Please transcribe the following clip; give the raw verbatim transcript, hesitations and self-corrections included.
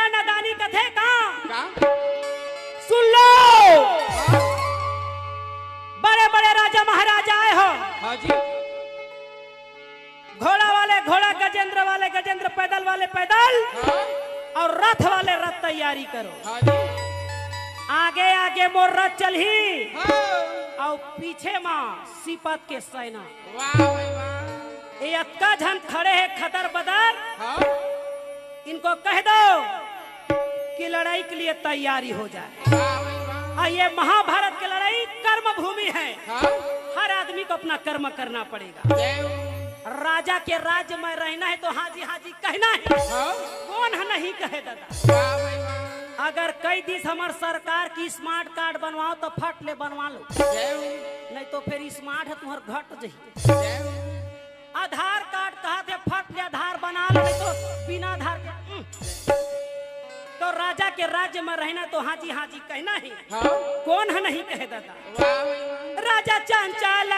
नादानी कथे का? का? सुन लो, बड़े बड़े राजा महाराजा आए हो, हाँ जी। घोड़ा वाले घोड़ा, गजेंद्र वाले गजेंद्र, पैदल वाले पैदल, हाँ। और रथ वाले रथ तैयारी करो। हाँ जी। आगे आगे मोर रथ चलही, हाँ। और पीछे मा सिपत के सेना। वाह भाई वाह। ये अतका झन खड़े हे खदर बदर, हाँ। इनको कह दो कि लड़ाई के लिए तैयारी हो जाए। वाह भाई वाह। और ये महाभारत की लड़ाई कर्म भूमि है। हाँ। हर आदमी को अपना कर्म करना पड़ेगा। जय हो। राजा के राज्य में रहना है तो हाँ जी हाँ जी कहना है। हाँ। कोन ह नहीं कहे दादा? वाह भाई वाह। अगर कहि दिस हमर सरकार कि स्मार्ट कार्ड बनवाओ तो फट ले बनवा लो, जय हो। नहीं तो फिर स्मार्ट ह तुम्हर घट जही। जय हो। आधार कार्ड कहाथे, फट ले आधार बना लो, नहीं तो बिना आधार के, उम। तो राजा के राज्य में रहना तो हाँ जी हाँ जी कहना ही। हाँ। कोन ह नहीं कहे दादा? वाह भाई वाह। राजा चंचल